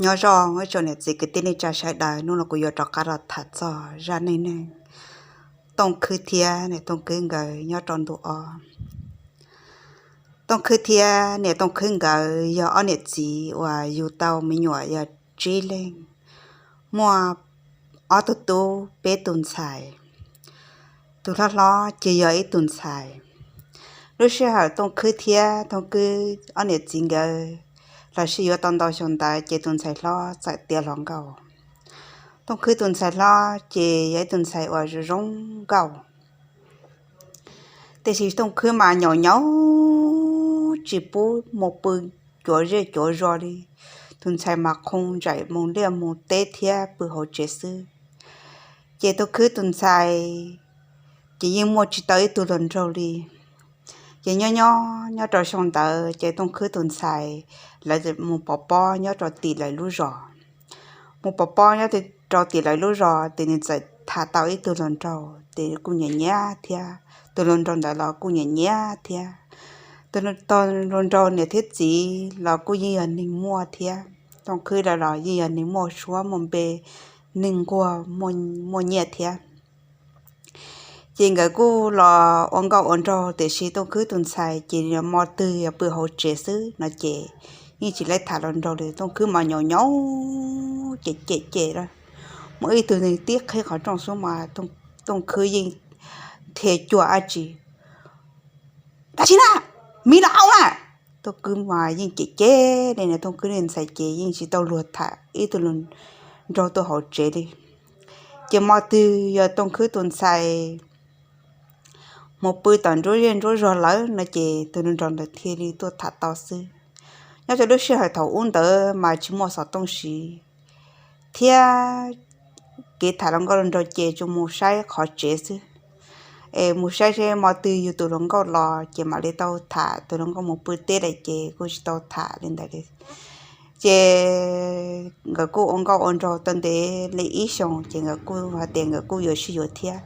Nyob zoo ib tsoom niam txiv kwv tij neej tsa sawv daws, hnub no kuv yuav rov qab los tham txog zaj neej neeg Tooj Khwb thiab niam Tooj Khwb nkawd nyob rau ntu ob. Tooj Khwb thiab niam Tooj Khwb nkawd yog ob niam txiv uas yug tau me nyuam yog tsib leeg, muaj ob tug tub peb tus ntxhais. Tus hlob hlob ces yog ib tug ntxhais. Lub sij hawm Tooj Khwb thiab Tooj Khwb ob niam txiv nkawd los sib yuav tau ntau xyoo ntawd ces tus ntxhais hlob txawm tiav hluas nkauj. Tooj Khwb tus ntxhais hlob ces yog ib tus ntxhais uas zoo zoo nkauj, tiam sis Tooj Khwb mas nyaum nyaum tsis pub mus pw cuav zej cuav zos li. Tus ntxhais mas qhov ntawm mus liaj mus teb thiab pw hauv tsev xwb. Ces Tooj Khwb tus ntxhais ces yeej muaj tsis tau ib tug hluas nraug li. Ces nyob nyob nyob rau xyoo ntawd ces Tooj Khwb tus ntxhais lawv mus pov pob nyob rau tim lawv lub zos. Mus pov pob nyob rau tim lawv lub zos ces nws txawm tham tau ib tug hluas nraug ces kuj nyiam nyiam thiab, tus hluas nraug ntawd los kuj nyiam nyiam thiab. Tus hluas nraug niam thiab txiv los kuj yeej yog neeg muaj thiab. Tooj Khwb lawv los yeej yog neeg muaj suab muaj npe, neeg nquag, muaj nyiaj thiab. Ces nkawd kuj los ua nkauj ua nraug, tiam sis Tooj Khwb tus ntxhais ces hmo twg yog pw hauv tsev xwb no ces yeej tsis laib tham hluas nraug li. Tooj Khwb mas nyaum nyaum ces cem cem lawm. Muaj ib tug neeg tib qheb qhov rooj xwb mas Tooj Khwb yeej nthe cuag dab tsi, dab tsi na, miv los au na. Tooj Khwb mas yeej cem cem li no, Tooj Khwb niag ntxhais ces yeej tsis tau luag tham ib tug hluas nraug tuaj hauv tsev li. Ces hmo twg yog Tooj Khwb tus ntxhais mus pw tom nruab zej nruab zog lawm no ces tus hluas nraug ntawd thiaj li tuaj tham tau xwb. Nyob rau lub sij hawm thaum ub ntawd mas tsis muaj xov tooj siv thiab, kev tham hluas nkauj hluas nraug ces tsuas mus saib qhov tsev xwb. Es mus saib seb hmo twg yug tus hluas nkauj los ces mam li tau tham, tus hluas nkauj mus pw teb lawm ces kuj tsis tau tham li ntawd li. Ces nkawd kuj ua nkauj ua nraug tau ntev li ib xyoos ces nkawd kuj hais tias nkawd kuj yuav sib yuav thiab.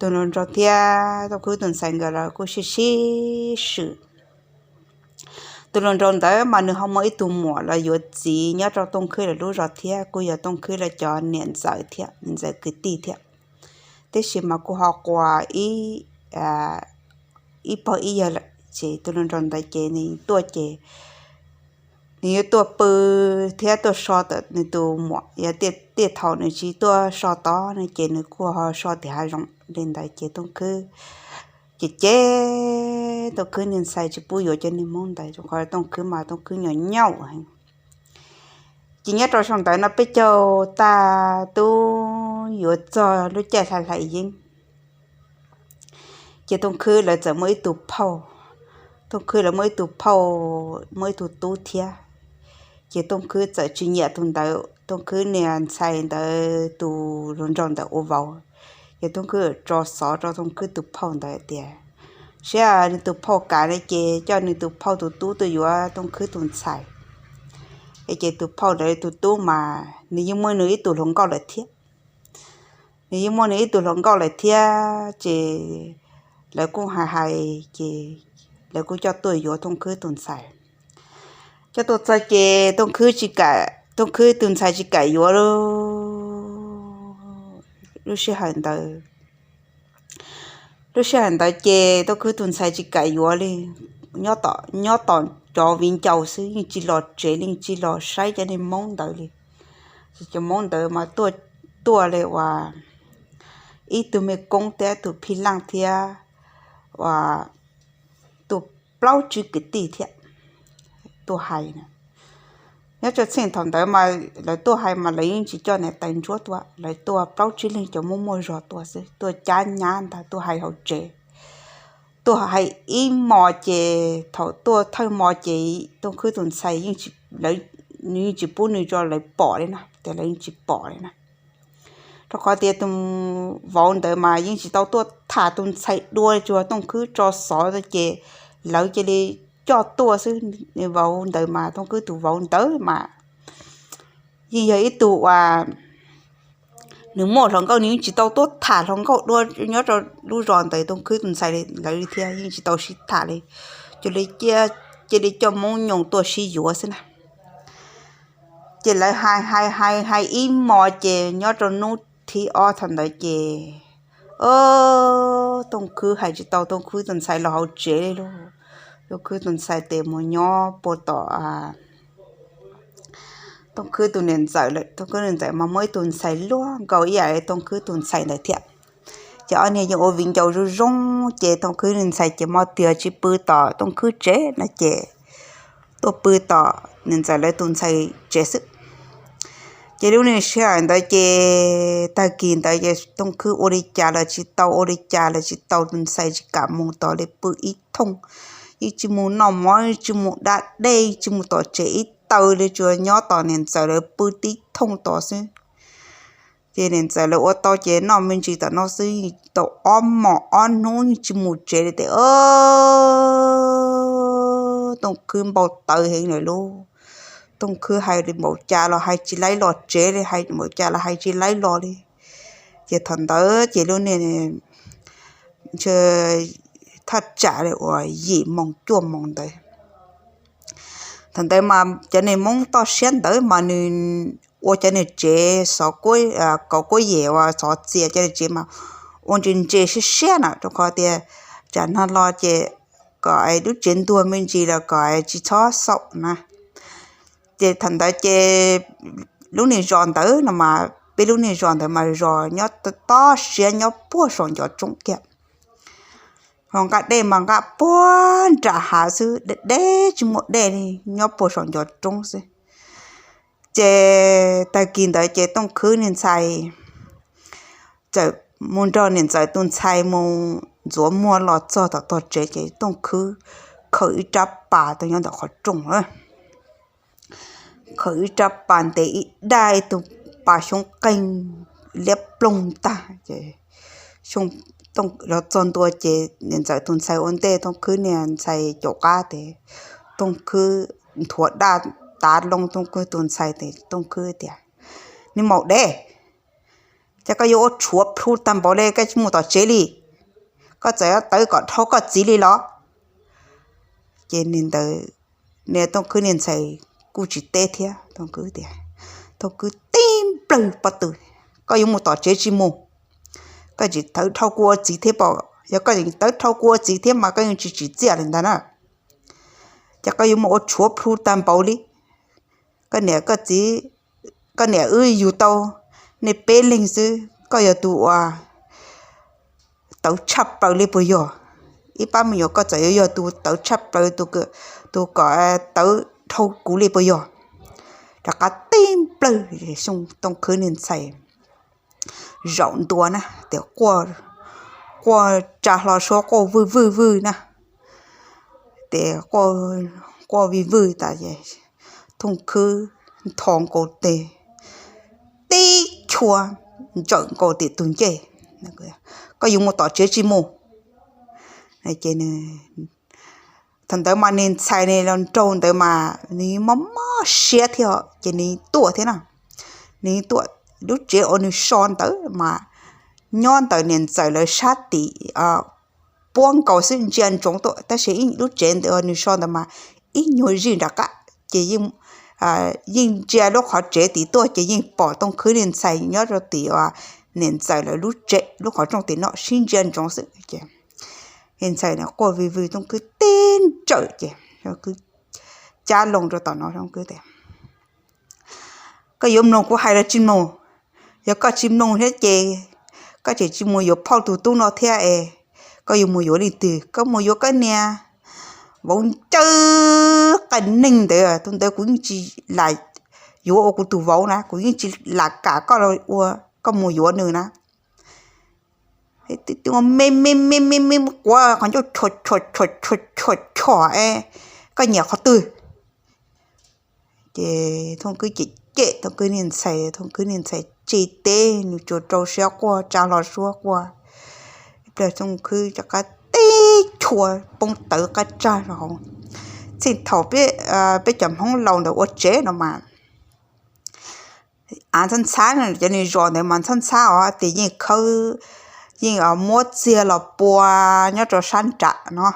Tus hluas nraug thiab Tooj Khwb tus ntxhais nkawd los kuj sib sib swm. Tus hluas nraug ntawd mas nws ho muaj ib tug muam los yuav txiv nyob rau Tooj Khwb lawv lub zos thiab, kuj yog Tooj Khwb lawv cov niam ntxawm thiab, niam ntxawm kwv tij thiab. Tiam sis mas kuj ho qua ib pog ib yawg lawm ces tus hluas nraug ntawd ces nws tuaj ces nws yuav tuaj pw thiab tuaj so tom nws tus muam, yog tiaj thaum nws tsis tuaj so tod no ces nws kuj ho so tim hav zoov li ntawd ces Tooj Khwb ces cem Tooj Khwb niag ntxhais tsis pub yuav cov niag Hmoob ntawd, rau qhov Tooj Khwb mas Tooj Khwb nyaum nyaum heev. Ces nyob rau xyoo ntawd no peb caug tag tub yuav txog lub caij hlais hlais yeeb, ces Tooj Khwb lawv txawm muaj ib tug phauj, Tooj Khwb lawv muaj ib tug phauj, muaj ib tug tub thiab. Ces Tooj Khwb txawm tsis nyiam tus ntawd, Tooj Khwb niag ntxhais ntawd tus hluas nraug ntawd ua vauv. Ces Tooj Khwb tso xov rau Tooj Khwb tus phauj ntawd tias, seb nws tus phauj kam no ces coj nws tus phauj tus tub tuaj yuav Tooj Khwb tus ntxhais. Es ces tus phauj ntawd tus tub mas nws yeej muaj nws ib tug hluas nkauj lawm thiab. Nws yeej muaj nws ib tug hluas nkauj lawm thiab ces lawv kuj hais hais ces lawv kuj coj tuaj yuav Tooj Khwb tus ntxhais. Coj tuaj txog ces Tooj Khwb tsis kam, Tooj Khwb tus ntxhais tsis kam yuav lub sij hawm ntawd. Lub sij hawm ntawd ces Tooj Khwb tus ntxhais tsis kam yuav li, nyob tom cov viv ncaus xwb, yeej tsis los tsev li, yeej tsis los saib cov niag Hmoob ntawd li. Ces cov Hmoob ntawd mas tuaj, tuaj li uas ib tug me koob thiab tus phij laj thiab uas tuaj plaub tsib kwv tij thiab tuaj hais. Nyob rau txheej thaum ntawd mas lawv tuaj hais mas lawv yeej tsis coj niam tais ntsuab tuaj, lawv tuaj plaub tsib leeg cov Hmoob muaj zog tuaj xwb, tuaj cab nyab ntag, tuaj hais hauv tsev. Tuaj hais ib hmos ces thaum tuaj thawj hmo ces Tooj Khwb tus ntxhais yeej tsis pub nws tso lawv pom li na, tias lawv yeej tsis pom li na. Rau qhov tias tus vauv ntawd mas yeej tsis tau tuaj tham tus ntxhais dua, tsuas Tooj Khwb tso xov ces lawv cia li coj tuaj xwb. Vauv ntawd mas, Tooj Khwb tus vauv ntawd mas yeej yog ib tug uas nws muaj hluas nkauj, nws yeej tsis tau tuaj tham hluas nkauj dua nyob rau lub zos ntawd Tooj Khwb tus ntxhais lawv li thiab, yeej tsis tau sib tham li, cia li coj Hmoob nyoos tuaj sib yuav xwb na. Ces lawv hais hais hais hais ib hmos ces nyob rau hnub thib ob thaum ntawd ces Tooj Khwb hais tsis tau Tooj Khwb tus ntxhais los hauv tsev li lauj. Tooj Khwb tus ntxhais tes mus nyob puag tom Tooj Khwb tus niam ntxawm lawm. Tooj Khwb niam ntxawm mas muaj ib tug ntxhais luaj nkaus ib yam li Tooj Khwb tus ntxhais ntawd thiab. Ces ob niag yeej ua viv ncaus zoo zoo, ces Tooj Khwb niag ntxhais ces hmo twg tsis pw tom Tooj Khwb tsev no ces tuaj pw tom niam ntxawm lawv tus ntxhais tsev xwb. Ces lub niag sij hawm ntawd ces tag kis ntawd ces Tooj Khwb ua li cas los tsis tau, ua li cas los tsis tau, tus ntxhais tsis kam mus tom li, pw ib thooj, yeej tsis mus noj mov, yeej tsis mus da dej, yeej tsis mus tom tsev ib taw li, tsuas nyob tom niam ntxawm lawv pw tib thooj tom xwb. Ces niam ntxawm lawv ua tau ces noj me ntsis tom no xwb, tau ob hmos ob hnub yeej tsis mus tsev li ces Tooj Khwb npau taws heev lawm lauj. Tooj Khwb hais li npaum cas los hais tsis laib los tsev li, hais npaum cas los hais tsis laib los li. Ces thaum ntawd ces lub niag thaj tsam li uas yim moos cuaj moos ntawd. Thaum ntawd mas cov niag Hmoob toj siab ntawd mas nws ua cov niag tsev xov, kauv kuab yem uas xov txias, cov niag tsev mas ua ntse ntse siab siab na, rau qhov tias tsam no los ces kom lub tsev ntuag me ntsis los kom tsis txhob xaum na. Ces thaum ntawd ces lub niag zos ntawd no mas, peb lub niag zos ntawd mas zos nyob toj siab, nyob puag saum ncov roob kiag. Ho nqa dej mas nqa puag nram hav xwb, deb deb tsis muaj dej li, nyob puag saum ncov roob xwb. Ces tag kis ntawd ces Tooj Khwb niag ntxhais txawm mus nrog niam ntxawm tus ntxhais mus ntxuav muag los txog tom tog tsev ces Tooj Khwb khaws ib rab pas tuaj nyob ntawm qhov rooj. Khaws ib rab pas ntes ib daj, ib tug pas xyoob qeeg liab ploog ntag. Ces los txog ntua ces niam ntxawm tus ntxhais ua ntej, Tooj Khwb niag ntxhais caum qab ces Tooj Khwb nthuav daj tav loo Tooj Khwb tus ntxhais ces Tooj Khwb tias, Niag maum dev, ces koj yuav ua tshuav plhu tag npaum li koj tsis mus tom tsev li? Koj txawm yuav tawv kom dhau koj txiv li los? Ces niag ntawd, niag Tooj Khwb niag ntxhais kuj tsis teb thiab, Tooj Khwb tias, Tooj Khwb tib nplawg pob tw, Koj yuav mus tom tsev tsis mus? Koj tsis tawv dhau kuv ua txiv thiab pom? Yog koj tawv dhau kuv ua txiv thiab mas koj yeej tsis tsim txiaj li ntag na. Ces koj yuav mus ua tshuav plhu tag npaum li. Koj niam koj txiv, koj niam wb yug tau nej peb leeg xwb, koj yog tus uas tawv tshaj plaws li puas yog? Ib pab me nyuam koj txawm yuav yog tus tawv tshaj plaws, tus kom tawv dhau kuv li puas yog? Rov qab tib nplawg, Tooj Khwb niag ntxhais zaum ntua na, tias quaj tsa hlo suab quaj vwj vwj vwj na. Ces quaj vwj vwj tas, Tooj Khwb ntho nkaus tes, tib chua ntsawm nkaus tim tus ncej. Koj yuav mus tom tsev tsis mus? Thaum ntawd mas niag ntxhais ne los nraug ntawd mas nws mob mob siab thiab ces nws tuaj thiab na. Nws tuaj, lub tsev uas nws so ntawd mas nyob ntawm niam ntxawm lawv sab tim puab nkaus xwb, ntsia ntsoov tuaj, tab sis lub tsev ntawd nws so ntawd mas ib nyuag zij nram qab ces yeej ntsia lub qhov tsev tim tuaj ces yeej pom Tooj Khwb niag ntxhais nyob rau tim uas niam ntxawm lawv lub tsev lub qhov rooj tim no sib ntsia ntsoov xwb. Ces ntxhais quaj vwj vwj, Tooj Khwb tib ntsawm ces cab loo rau tom no, Tooj Khwb tias, Koj yuav mloog kuv hais los tsis mloog? Yog koj tsis mloog thiab ces koj tseem tsis mus yuav phauj tus tub no thiab es koj yuav mus yuav leej twg? Koj mus yuav koj niag vauv ncawg qaj neeg ntawd, tus ntawd kuv yeej tsis lam yuav ua kuv tus vauv na, kuv yeej tsis lam kam koj los ua, koj mus yuav nws na. Me me me me me quav qhov ncauj chom chom chom chom chom es koj nyiam qhov twg? Ces Tooj Khwb cem cem Tooj Khwb niag ntxhais, Tooj Khwb niag ntxhais tsis teb, nws tsuas rau siab quaj tsa hlo suab quaj. Ib pliag Tooj Khwb rov qab tib chua poob tawv qab tsag rau hauv. Txheej thaum peb cov Hmoob laus ntawd ua tsev no mas av ntxhab ntxhab, cov niag zos ntawd mas ntxhab ntxhab os, ces yeej khawb, yeej muab txiag los pua nyob rau sab nram no,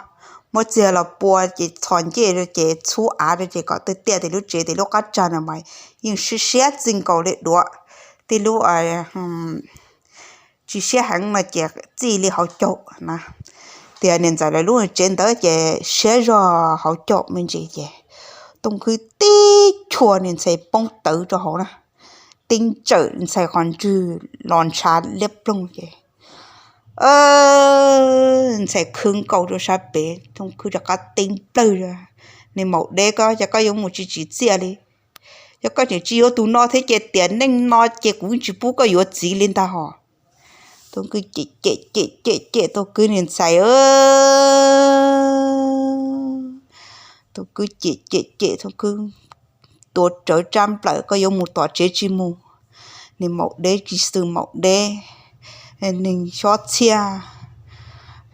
muab txiag los pua ces txhos ncej rau ces txhub av rau ces kom tiaj tiaj, ces lub tsev ces lub qab tsag no mas yeej siab siab txij nkaus li duav, tej lub tsis siab heev no ces txij li hauv caum na. Tias niam ntxawm lawv lub tsev ntawd ces siab zog hauv caum me ntsis ces Tooj Khwb tib chua niag ntxhais poob tawv rau hauv na, tib ntsawm ntxhais qhov ntswg los ntshav liab ploog ces ntxhais khwb nkaus rau sab pem, Tooj Khwb rov qab tib nplawg, Niag maum deb ko, cas koj yuav mus tsis tsim txiaj li? Yog koj tseem tsis yuav tus no thiab ces tiam neej no ces kuv tsis pub koj yuav txiv li ntag hos. Tooj Khwb cem cem cem cem cem Tooj Khwb niag ntxhais. Tooj Khwb cem cem cem Tooj Khwb, tuav rawv tsab nplawm, koj yuav mus tom tsev tsis mus, niag maum deb tsis xws maum deb, neeg xob txhiaj.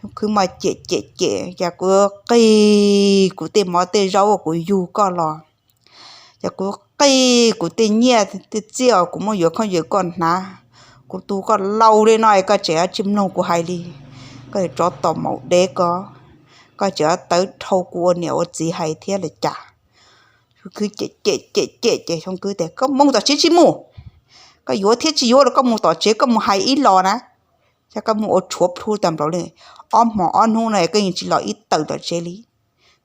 Tooj Khwb mas cem cem cem, cas kuv qig kuv tej mov tej zaub uas kuv yug koj los, cas kuv qig kuv tej nyiaj tej txiaj uas kuv muab yuav khaub ncaws koj hnav, kuv tu koj laus li no es koj tseem tsis mloog kuv hais li. Koj tsov tom maum deb ko, koj tseem tawv dhau kuv ua niam ua txiv hais thiab los cas? Tooj Khwb cem cem cem cem ces Tooj Khwb tias koj mus tom tsev tsis mus, koj yuav thiab tsis yuav los koj mus tom tsev koj mus hais ib los na, cas koj mus ua tshuav plhu tag nplaum li, ob hmo ob hnub no koj yeej tsis los ib tawm tom tsev li,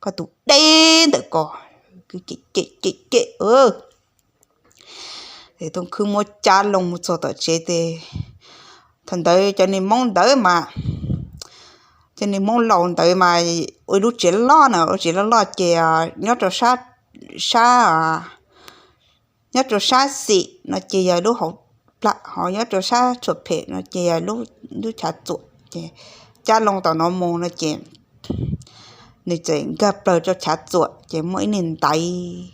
koj tus deb ntawm ko. Cem cem cem cem, Tooj Khwb muab cab loo mus txog tom tsev ces thaum ntawd cov niag Hmoob ntawd mas, cov niag Hmoob laus ntawd mas ua ib lub tsev loj na, ua tsev loj loj ces nyob rau sab, sab, nyob rau sab xis no ces yog lub hauv plag, ho nyob rau sab tshuam phem no ces yog lub chav txuam ces cab loo tom no mus no ces nws txawm nkag plaws rau chav txuam ces muaj ib niag ntaiv,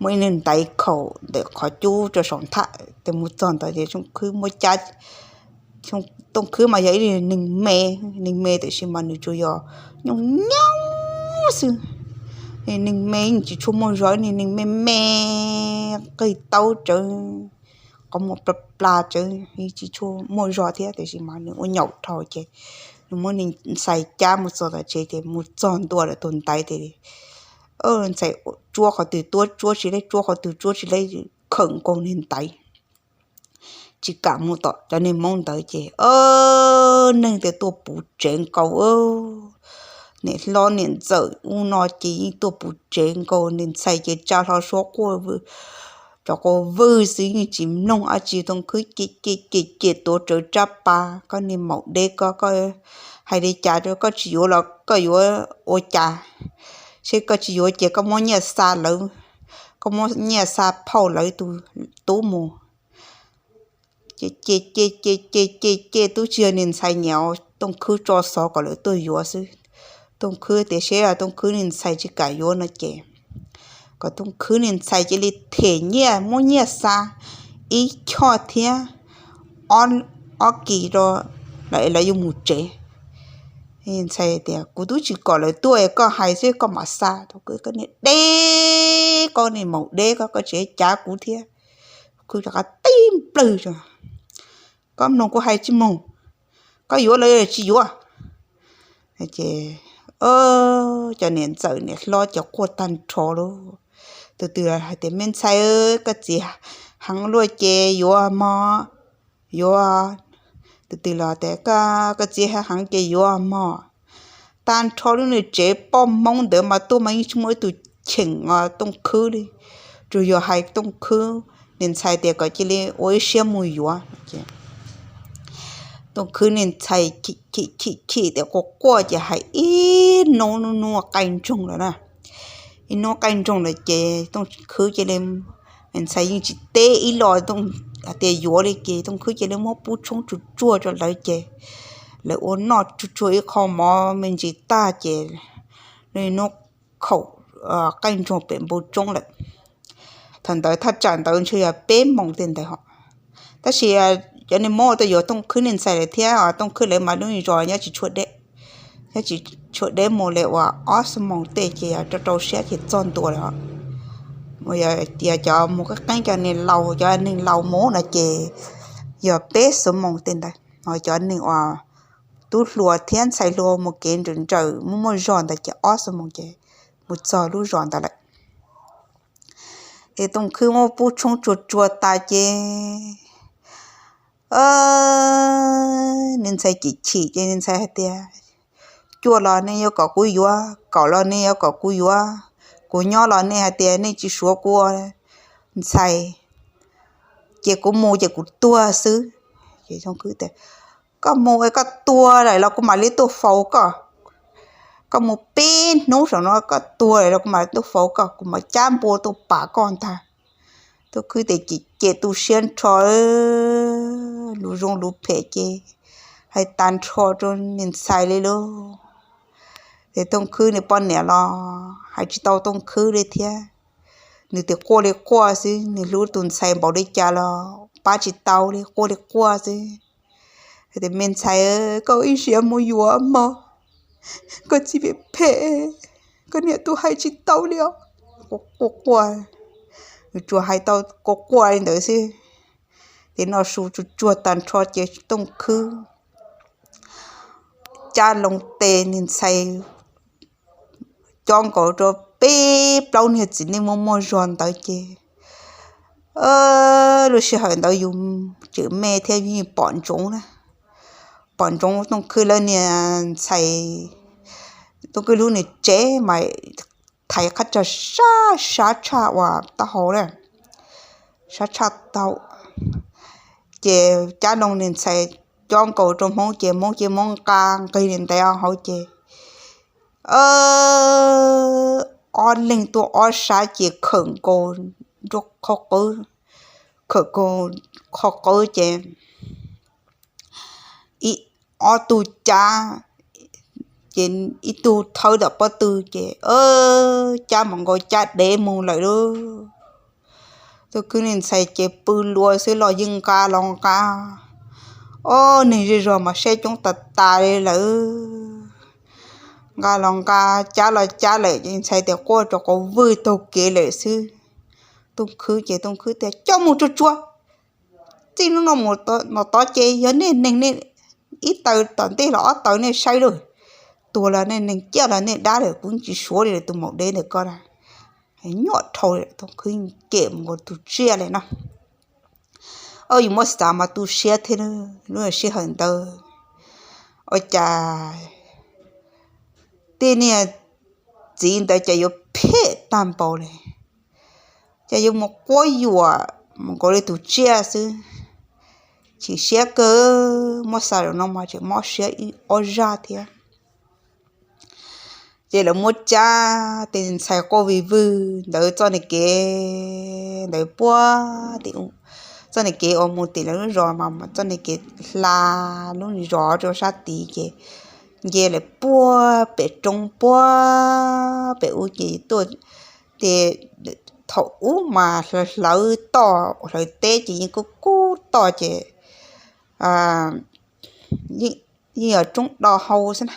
muaj ib niag ntaiv khaum ntawm qhov cub rau saum ntham ces mus txog ntawd ces Tooj Khwb muab cab, Tooj Khwb mas yog ib niag neeg me, neeg me tiam sis mas nws tsuas yog nyooj nyooj xwb, neeg me yeej tsis tshua muaj zog, ib niag neeg me me qig taub tsawv, qhov muag plas plas tsawv, tsis tshua muaj zog thiab tiam sis mas nws ua nyaum dhau ces nws muab niag ntxhais cab mus txog tom tsev ces mus txog ntua lawm tus ntaiv ces ntxhais tsuab qhov twg tuab tsuab tsis leej, tsuab qhov twg tsuab tsis leej, khawm nkaus niag ntaiv tsis kam mus tom cov niag Hmoob ntawd ces neeg tias tuaj puv tsev nkaus, niam hlob niam ntxawm ub no ces yeej tuaj puv tsev nkaus, niag ntxhais ces tsa hlo suab quaj vwm, rov quaj vwm xwb yeej tsis mloog dab tsi. Tooj Khwb cem cem cem cem tuav rawv tsab pas, koj niag maum deb ko, koj hais li cas rau, koj tsis yuav los koj yuav ua cas? Seb koj tsis yuav ces koj muab nyiaj xa lawv, koj muab nyiaj xa phauj lawv tus tub mus. Ces ces ces ces ces ces ces twb tsis yog niag ntxhais nyiam, Tooj Khwb tso xov kom lawv tuaj yuav xwb. Tooj Khwb tias seb Tooj Khwb niag ntxhais tsis kam yuav no ces kom Tooj Khwb niag ntxhais cia li them nyiaj, muab nyiaj xa ib choj thiab ob kis rau lawv es lawv yuav mus tsev. Ntxhais tias kuv twb tsis kom lawv tuaj, koj hais xwb koj mam xa. Koj niag deb, koj niag maum deb ko, koj tseem cav kuv thiab. Khwb rov qab tib nplawg, koj mloog kuv hais tsis mloog, koj yuav los tsis yuav? Ces cov niam ntxawm niam hlob ces quaj tag nrho lauj. Tus twg hais tias me ntxhais, koj txiv heev luaj ces yuav mog, yuav. Tus twg los tias koj txiv heev ces yuav mog. Tag nrho lub niag tsev poj Hmoob ntawd mas tuaj mas yeej tsis muaj ib tug cheem Tooj Khwb li, tsuas yog hais Tooj Khwb niag ntxhais tias kom cia li ua ib siab mus yuav. Tooj Khwb niag ntxhais chim chim chim tias quaj quaj ces hais ib hnub, hnub qaij nroog lawm na. Ib hnub qaij nroog lawm ces Tooj Khwb cia li, ntxhais yeej tsis teb ib los hais tias yuav li ces Tooj Khwb cia li muab pub tshoob tsuag tsuag rau lawv ces lawv ua noj tsuag tsuag ib qho mov me ntsis tag ces hnub khaum qaij nroog pem npoo tsoob lawm. Thaum ntawd thaj tsam ntawd ntshe yog peb moos tej ntawd hos. Tab sis cov niag Hmoob tuaj yuav Tooj Khwb niag ntxhais lawm thiab, Tooj Khwb lawv mas lub zos nyob tsis tshua deb, nyob tsis tshua deb mus li uas ob xuab moos tej ces yog rau rau siab ces txog ntua lawm. Yog tias cov mus qeeb qeeb cov niag laus, cov neeg laus mus no ces yog peb xuab moos tej ntawd, ho cov neeg uas tub hluas thiab ntxhais hluas mus kev nrawm nrawm muaj muaj zog ntawd ces ob xuab moos ces mus txog lub zos ntawd lawm. Ces Tooj Khwb muab pub tshoob tsuag tsuag tas ces niag ntxhais chim chim ces niag ntxhais hais tias, cuaj los nej yuav kom kuv yuav, kaum los nej yuav kom kuv yuav, kuv nyob los nej hais tias nej tsis suav kuv ua ntxhais, ces kuv mus ces kuv tuag xwb. Ces Tooj Khwb tias, koj mus es koj tuag lawm los kuv mam li tuaj faus koj. Koj mus peb hnub saum no koj tuag lawm los kuv mam li tuaj faus koj, kuv mam cab npua tuaj pam koj ntag. Tooj Khwb tias, cem cem tu siab nrho, lus zoo lus phem ces hais tas nrho rau niag ntxhais li lauj. Ces Tooj Khwb niag poj niam los hais tsis tau Tooj Khwb li thiab. Nws tias quaj li quaj xwb, nws hlub tus ntxhais npaum li cas los pab tsis tau li, quaj li quaj xwb. Hais tias, me ntxhais, koj ib siab mus yuav mog, koj txiv phem phem, koj niam tub hais tsis tau li os. Quaj quaj, nws tsuas hais tau quaj quaj li ntawd xwb. Ces noj su tsuag tsuag tag nrho ces Tooj Khwb cab loo tes niag ntxhais cob nkaus rau peb plaub niag txiv neej muaj muaj zog ntawd ces lub sij hawm ntawd yus tseem me thiab yus pom ntsoov na, pom ntsoov Tooj Khwb lawv niag ntxhais, Tooj Khwb lub niag tsev mas thaiv qab tsag sab sab tshaj uas taub hau na, sab tshaj taub hau. Ces cab loo niag ntxhais cob nkaus rau Hmoob ces Hmoob ces Hmoob nqa nqis li ntev hauv ces ob leeg tuaj ob sab ces khawm nkaus nruab qhov qwb, khawm nkaus qhov qwb ces ib, ob tug cab, ces ib tug thawb tom pob tw ces cab mam nkaus cab dev mus lawm lauj. Tooj Khwb niag ntxhais ces pw luas xwb los yeej nqa los nqa, ob neeg zej zog mas saib coob tas tas li lawm. Nqa los nqa, cab los cab lawm ces ntxhais tias quaj rau qhov vwj taug kev lawm xwb. Tooj Khwb ces Tooj Khwb tias coj mus tsuag tsuag, txij hnub no mus tod ces yog nej neeg, nej ib taw tom ntej los ob taw nej saib lauj, tuag los nej neeg, ciaj los nej dab lawm, kuv tsis suav li lawm tus maum dev ntawm koj na. Nyuaj dhau, Tooj Khwb cem mus nkaus tus tsiaj li no. Yus muab xav mas tu siab thiab, lub sij hawm ntawd ua cas tej niag txiv ntawd cas yuav phem tag npaum li, cas yuav mus quab yuam mus nkaus li tus tsiaj xwb. Chim siab kawg, muab xav zaum no mas tseem mob siab ib ob zaj thiab. Ces lawv muab cab tes ntxhais quaj vij vwg ntawd txoj niag kev ntawd puag tim, txoj niag kev uas mus tim lawv lub zos mas txoj niag kev hla lub zos rau sab tid ces nce lawm puag pem roob puag pem ub ces tuaj, ces thaum ub mas hlawv toj hlawv teb ces yeej kub kub toj ces yeej yog roob do hau xwb na.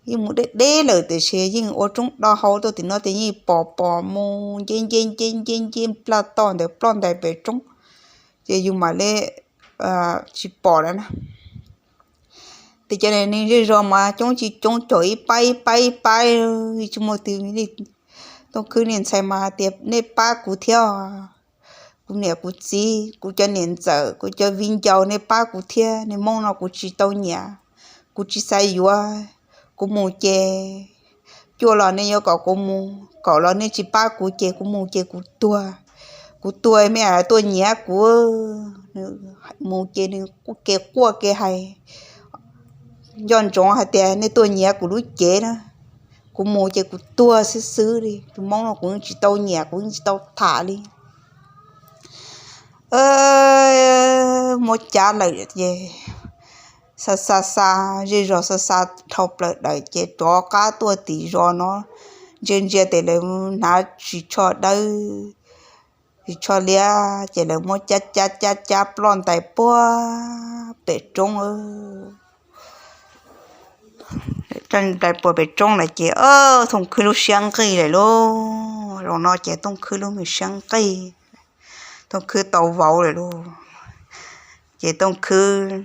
Yeej mus deb deb lawm tiam sis yeej ua roob do hau tuaj tim no ces yeej pom pom mus nce nce nce nce nce plaj toj ntawd ploj ntais pem roob ces yus mam li tsis pom lawm na. Ces cov neeg zej zog mas coob tsis coob caum ib pab ib pab ib pab, tsis muaj twg li. Tooj Khwb niag ntxhais mas tias nej pab kuv thiab, kuv niam kuv txiv, kuv cov niam ntxawm, kuv cov viv ncaus, nej pab kuv thiab, niag Hmoob no kuv tsis tau nyiam, kuv tsis xav yuav, kuv mus ces cuaj los nej yuav kom kuv mus, kaum los nej tsis pab kuv ces kuv mus ces kuv tuag. Kuv tuag me tuaj nyiav kuv. Mus ces nws kev quaj kev hais, nco ntsoov hais tias nej tuaj nyiav kuv lub cev na, kuv mus ces kuv tuag xwb xwb li. Tus Hmoob no kuv tsis tau nyiam, kuv tsis tau tham li. Muab cab lawm ces xa xa xa, zej zog xa xa dhau plaws daws ces rov qab tuaj tim zos no, ntsia ntsia tes lawv hnav ris tsho dawb, ris tsho liab ces lawv muab cab cab cab cab ploj ntais puag pem roob. Ploj ntais puag pem roob lawm ces Tooj Khwb lub siab nqig lawm lauj. Zaum no ces Tooj Khwb lub me siab nqig, Tooj Khwb tau vauv lawm lauj. Ces Tooj Khwb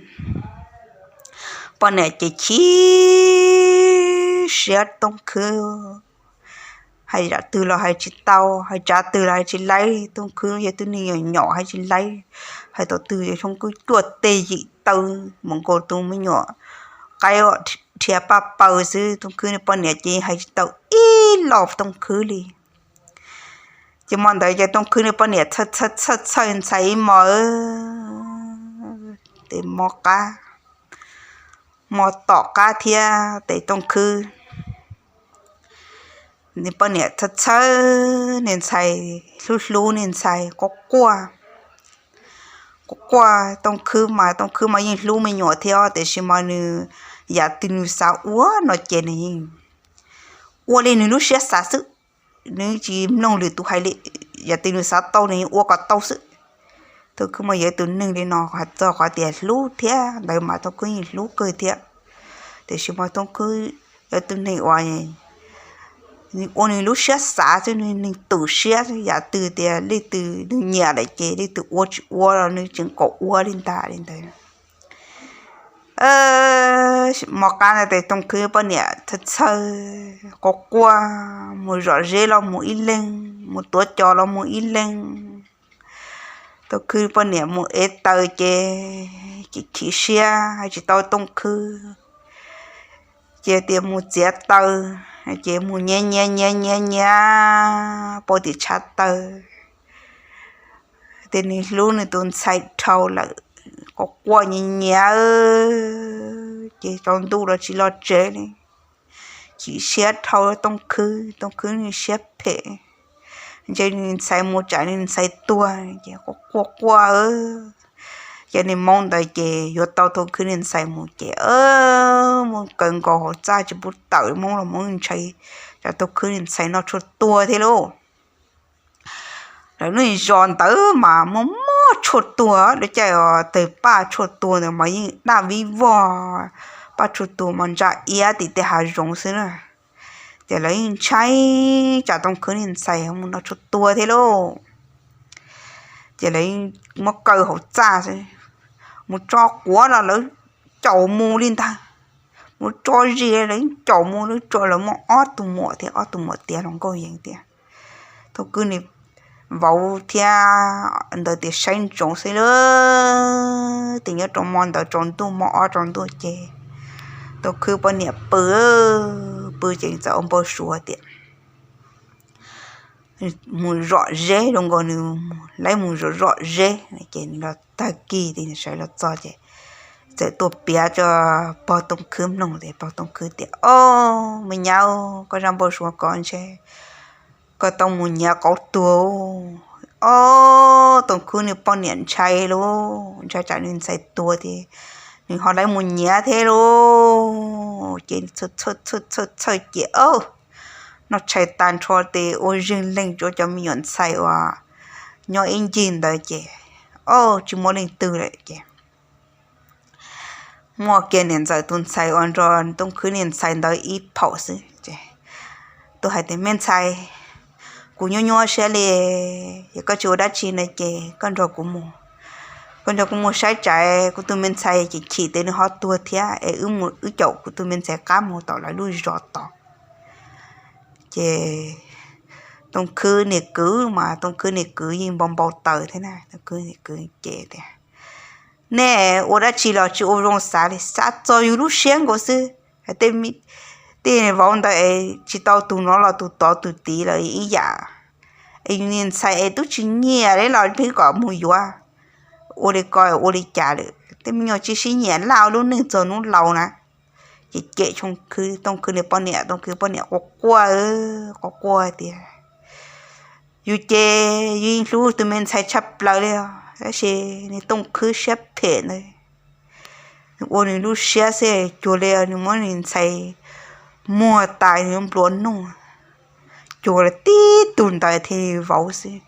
Poj niam ces chim siab Tooj Khwb, hais zam twg los hais tsis tau, hais tsav twg los hais tsis laib. Tooj Khwb yog tus neeg nyom nyom hais tsis laib, hais tau twg ces Tooj Khwb cuaj teg yim taw mus nkaus tus me nyuam qaib dhia paj paws xwb. Tooj Khwb niag poj niam ces hais tsis tau ib los Tooj Khwb li. Ces hmo ntawd ces Tooj Khwb niag poj niam txhawj txhawj ntxhais ib hmos, ces mob qab mob tom qab thiab ces Tooj Khwb niag poj niam txhawj txhawj niag ntxhais, hlub hlub niag ntxhais, quaj quaj, quaj quaj. Tooj Khwb mas Tooj Khwb mas yeej hlub me nyuam thiab tiam sis mas nws, yam twg nws xav ua no ces nws yeej ua li nws lub siab xav xwb, nws tsis mloog lwm tus hais li. Yam twg nws xav tau nws yeej ua kom tau xwb. Tooj Khwb mas yog ib tus neeg li no, hais txog qhov tias hlub thiab ntawd mas Tooj Khwb yeej hlub kawg thiab. Tiam sis mas Tooj Khwb yog tus neeg uas nws ua nws lub siab xav xwb, nws neeg tu siab, yam twg tias leej twg nws nyiam lawm ces leej twg ua tsis ua los nws tseem kom ua li ntag li ntawd. Mob qab ntawd ces Tooj Khwb poj niam txhawj txhawj quaj quaj, mus zom zeb los mus ib leeg, mus tuav cos los mus ib leeg. Tooj Khwb poj niam mus ev taws ces chim chim siab hais tsis tau Tooj Khwb, ces tias mus txiav taws, ces mus nyiav nyiav nyiav nyiav nyiav pau tim tshav taws, tias nws hlub nws tus ntxhais dhau lawm, quaj quaj nyiav nyiav, ces tsaus ntuj los tsis los tsev li. Chim siab dhau Tooj Khwb, Tooj Khwb nws siab phem, ntshe nws ntxhais mus tsam nws ntxhais tuag ces quaj quaj quaj. Ces niaj hmo ntawd ces yuav tau Tooj Khwb niag ntxhais mus ces mus kaw nkaus hauv txaj tsis pub tawm, Hmoob los Hmoob ntshai tsam Tooj Khwb niag ntxhais noj tshuaj tuag thiab lauj. Lawv lub zos ntawd mas muaj muaj tshuaj tuag, lawv caij os tawg paj tshuaj tuag ntawd mas yeej daj vib vog, paj tshuaj tuag mas ntsa iab tim tej hav zoov xwb na. Ces lawv yeej ntshai tsam Tooj Khwb niag ntxhais mus noj tshuaj tuag thiab lauj. Ces lawv muab kaw hauv txaj xwb, mus tso quav los lawv caum mus li ntag, mus tso zis lawv caum mus, lawv tso, lawv muaj ob tug muam thiab, ob tug muam tiav hluas nkauj yees tias, Tooj Khwb niag vauv thiab ntawd tias saib ntsoov xwb lauj. Ces nyob rau hmo ntawd tsaus ntuj, hmo ob tsaus ntuj ces Tooj Khwb poj niam pw, pw ces txawm ua npau suav tias mus zom zeb zoo nkaus nws, lawv mus zom zom zeb ces nws los tag kis ces nws sawv los txog ces txawm tuaj piav rau pog Tooj Khwb mloog ces pog Tooj Khwb tias, Au, me nyab, koj zaj npau suav ko ntshe koj tau mus nyiav qauv tuag. Au, Tooj Khwb nws poj niam ntshai lauj, ntshai tsam nws ntxhais tuag ces nws ho lawv mus nyiav thiab lauj. Ces txhawj txhawj ces, au, noj tshais tag nrho ces ua zeeg leeg rau cov me nyuam ntxhais uas nyob ib ncig ntawd ces, au, tsis muaj leej twg lawm ces muaj kiag niam ntxawm tus ntxhais uas nrog Tooj Khwb niag ntxhais ntawd ib phaum xwb ces tuaj hais tias, Me ntxhais, kuv nyuaj nyuaj siab li, yog koj tsis ua dab tsi no ces koj nrog kuv mus, koj nrog kuv mus saib tsam kuv tus me ntxhais ces chim tias nws ho tuag thiab es wb mus wb caum kuv tus me ntxhais qab mus tom lawv lub zos tod. Ces Tooj Khwb niag kwv mas, Tooj Khwb niag kwv yeej npau npau taws thiab na, Tooj Khwb niag kwv ces tias, Nej ua dab tsi los tsis ua zoo xav li, xav txog yus lub siab nkaus xwb. Tej vauv ntawd es tsis tau tus no los tus tod tus tid lawm ib yam, es yus niag ntxhais es twb tsis nyiam li los pheej kom mus yuav. Ua li ko ua li cas lawm, tej me nyuam tsis sib nyiam laj ua lub neej txog hnub laus na. Ces cem Tooj Khwb, Tooj Khwb niag poj niam, Tooj Khwb poj niam quaj quaj, quaj quaj tias, Yus ces yus yeej hlub tus me ntxhais tshaj plaws li os, tab sis nws Tooj Khwb siab phem ntawd, nws ua nws lub siab xwb, cuag li nws muab nws ntxhais muag tas nws yuav nplua nuj, cuag li tib tug ntawd thiaj li vauv xwb.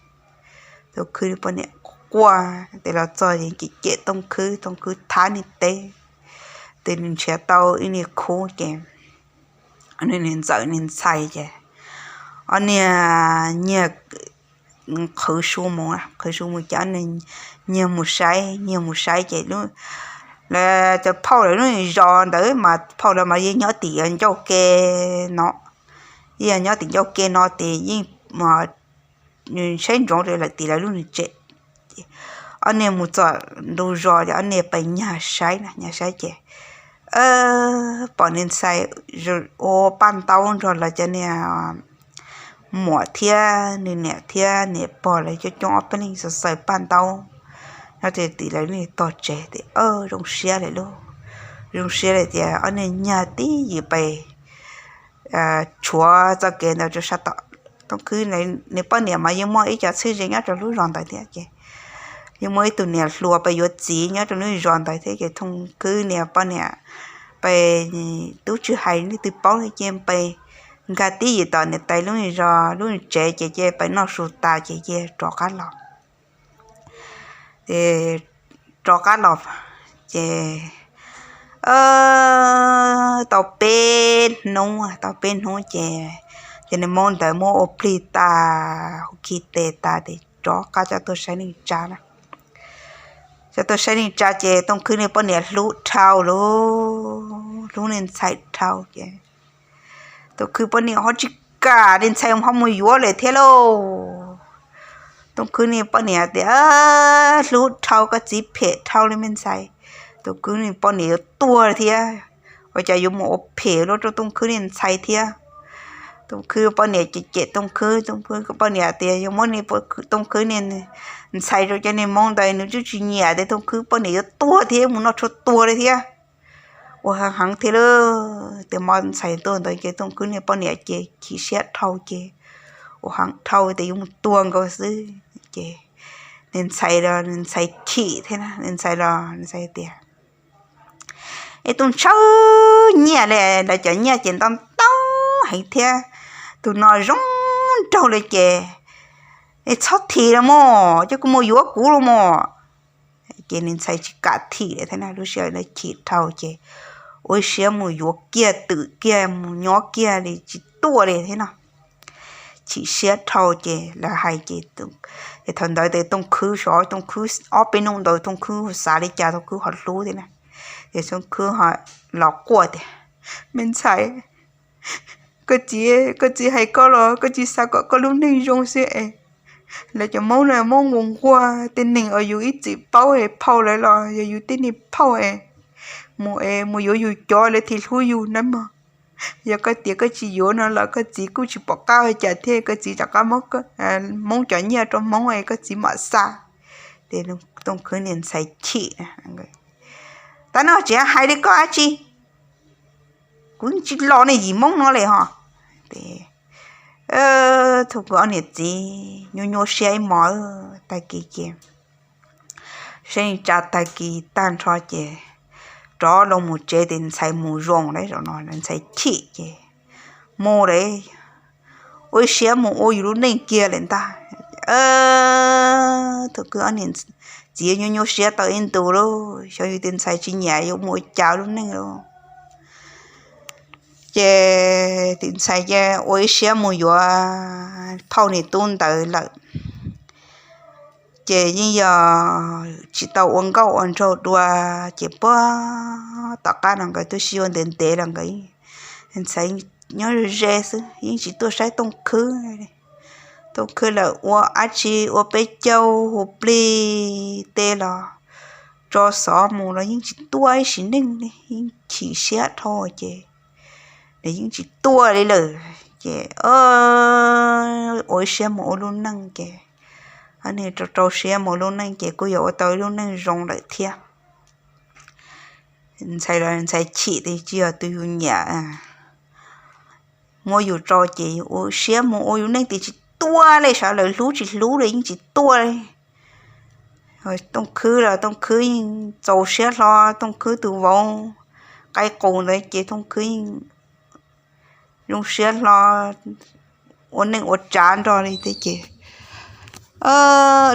Tooj Khwb poj niam quaj, ces los txog ces cem cem Tooj Khwb, Tooj Khwb thab nws teb, ces nws nrhiav tau ib niag khub ces nws niag ntxawm niag ntxhais ces ob niag nyiag qhwv su mus, qhwv su mus ces nyiag mus saib, nyiag mus saib ces lub, lawv cov phauj lawv lub zos ntawd mas phauj lawv mas yeej nyob tim ncauj ke no, yeej nyob tim ncauj ke no ces yeej saib ntsoov rau lawv tim lawv lub niag tsev. Ob niag mus txog ntu zos ces ob niag pais nyag saib na, nyag saib ces pom niag ntxhais ua paj ntaub nrog lawv cov niag muam thiab nws niam thiab niam pog lawv coob coob ob peb leeg xaws xaws paj ntaub nyob tim lawv lub tog tsev tias zoo siab lawm lauj, zoo siab lawm tias ob niag nyag tib yim pais tshuav txoj kev ntawd rau sab tom. Tooj Khwb nws poj niam mas yeej muaj ib co txheeb ze nyob rau lub zos ntawd thiab ces yeej muaj ib tug niam hluas pais yuav txiv nyob rau lub zos ntawd thiab ces Tooj Khwb niag poj niam pais, tub tsis hais leej twg paub li ces pais nkag tib yim tom niam tais lub zos lub tsev ces ces pais noj su tas ces ces rov qab los. Ces rov qab los ces tau peb hnub, tau peb hnub ces cov niag Hmoob ntawd muab ua plig tas, hu khi tes tas ces rov qab coj tuaj saib neej tsa na. Coj tuaj saib neej tsa ces Tooj Khwb niag poj niam hlub dhau lauj, hlub niag ntxhais dhau ces Tooj Khwb poj niam ho tsis kam, niag ntxhais ho mus yuav lawm thiab lauj. Tooj Khwb niag poj niam tias, hlub dhau koj txiv phem dhau li me ntxhais. Tooj Khwb niag poj niam yuav tuag thiab, ua cas yuav mus ua phem luaj rau Tooj Khwb niag ntxhais thiab. Tooj Khwb poj niam cem cem Tooj Khwb, Tooj Khwb poj niam tias yog muab Tooj Khwb niag ntxhais rau cov niag Hmoob ntawd nws twb tsis nyiam tias Tooj Khwb poj niam yuav tuag thiab, mus noj tshuaj tuag li thiab. Ua heev heev thiab lauj, tias muab ntxhais tuaj ntawd ces Tooj Khwb niag poj niam ces chim siab dhau ces ua heev dhau tias yuav mus tua nkaus xwb ces nws ntxhais los nws ntxhais chim thiab, nws ntxhais los nws ntxhais tias, es tus ntshaw nyiaj li, lawv cov nyiaj ces ntau ntau heev thiab, tus no zoo nraug li ces txhob thim los mas, coj kuv mus yuav kuv los mas. Ces nws ntxhais tsis kam thim li thiab na, lub sij hawm ntawd chim dhau ces ua ib siab mus yuav kiag twm kiag mus nyob kiag li tsis tuaj li thiab no. Chim siab dhau ces lawv hais ces thaum ntawd ces Tooj Khwb xyov Tooj Khwb ob peb hnub ntawd Tooj Khwb xav li cas Tooj Khwb ho hlub thiab na. Ces Tooj Khwb ho los quaj tias, me ntxhais, koj txiv, koj txiv hais koj los koj txiv xav kom koj lub neej zoo xwb es lawv cov Hmoob na Hmoob nquag nquag, tej neeg uas yus ib txwm paub es phauj lawv los yog yus tej niag phauj es mus es mus yuav yus cov lawv thiaj hlub yus na mog. Yog koj tias koj tsis yuav no los koj txiv kuj tsis pom qab ua cas thiab, koj txiv rov qab muab Hmoob cov nyiaj rau Hmoob es koj txiv mam xa. Ces Tooj Khwb niag ntxhais chim, tab no tsis hais li koj dab tsi, kuv tsis los nej yim Hmoob no li ho. Thaum kuv ob niam txiv nyuaj nyuaj siab ib hmos, tag kis ces saib neej tsa tag kis tag nrho ces rov los mus tsev ces ntxhais mus zoo lawm, zaum no ntxhais chim ces mus lawm, ua ib siab mus ua yus lub neej kiag lawm ntag. Thaum kuv ob niam txiv nyuaj nyuaj siab tau ib ntus lauj, xyov yus tus ntxhais tsis nyiam yuav mus ua cas lub neej lauj. Ces tus ntxhais ces ua ib siab mus yuav phauj niam tub ntawd lawm. Ces yeej yog tsis tau ua nkauj ua nraug dua, ces puag tom qab no nkawd twb sib yuav ntev ntev los nkawd ntxhais nyob ze ze xwb yeej tsis tuaj saib Tooj Khwb. Tooj Khwb lawm ua dab tsi ua peb caug hu plig tej los tso xov mus los yeej tsis tuaj ib sim neej li, yeej chim siab dhau ces nws yeej tsis tuaj li lawm. Ces ua ib siab mus ua lub neej ces nws rau rau siab mus ua lub neej ces kuj yog ua tau ib lub neej zoo lawm thiab. Ntxhais los ntxhais chim tias tsis yog tus yus nyiam muab yus rau ces ua siab mus ua yus neej tias tsis tuaj li, sawv daws hlub tsis hlub li yeej tsis tuaj li. Tooj Khwb los Tooj Khwb yeej txaus siab hlo, Tooj Khwb tus vauv qaib qus ntawd ces Tooj Khwb yeej zoo siab hlo ua neej ua tsav nrog li thiab ces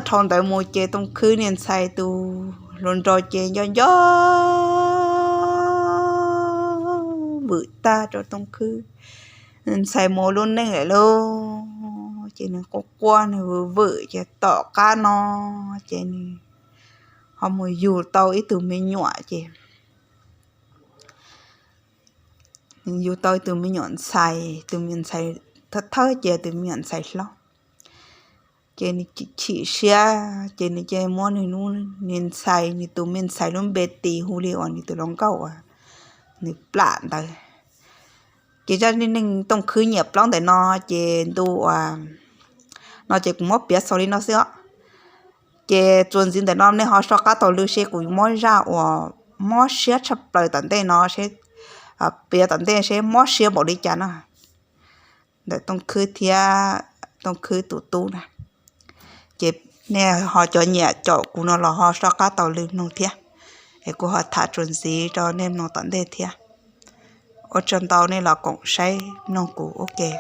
dhau ntawd mus ces Tooj Khwb niag ntxhais tus hluas nraug ces nco nco vwm tag rau Tooj Khwb. Ntxhais mus ua lub neej lawm lauj, ces nws quaj quaj nws vwm vwm ces tom qab no ces nws ho mus yug tau ib tug me nyuam ces yug tau tus me nyuam ntxhais, tus me nyuam ntxhais thawj thawj ces tus me nyuam ntxhais hlob. Ces nws chim siab ces nws cia muab nws lub, nws ntxhais, nws tus me ntxhais lub npe tis hu li uas nws tus hluas nkauj uas nws plam ntawd. Ces zaj neeg tooj khwb nyiam plaub ntawm no ces ntu uas no ces kuv muab piav xaus li no xwb os. Ces txuas ntxiv ntawm no nej ho soj qab taug lw seb kuv muab zaj uas mob siab tshaj plaws tom ntej no seb, piav tom ntej seb mob siab npaum li cas no, ntawm tooj khwb thiab tooj khwb tus tub na. Ces nej ho cov nyiam caum kuv no los ho soj qab taug lw mloog thiab, es kuv ho tham txuas ntxiv rau nej mloog tom ntej thiab. Ua tsaug ntau nej los koom saib mloog kuv ua ke.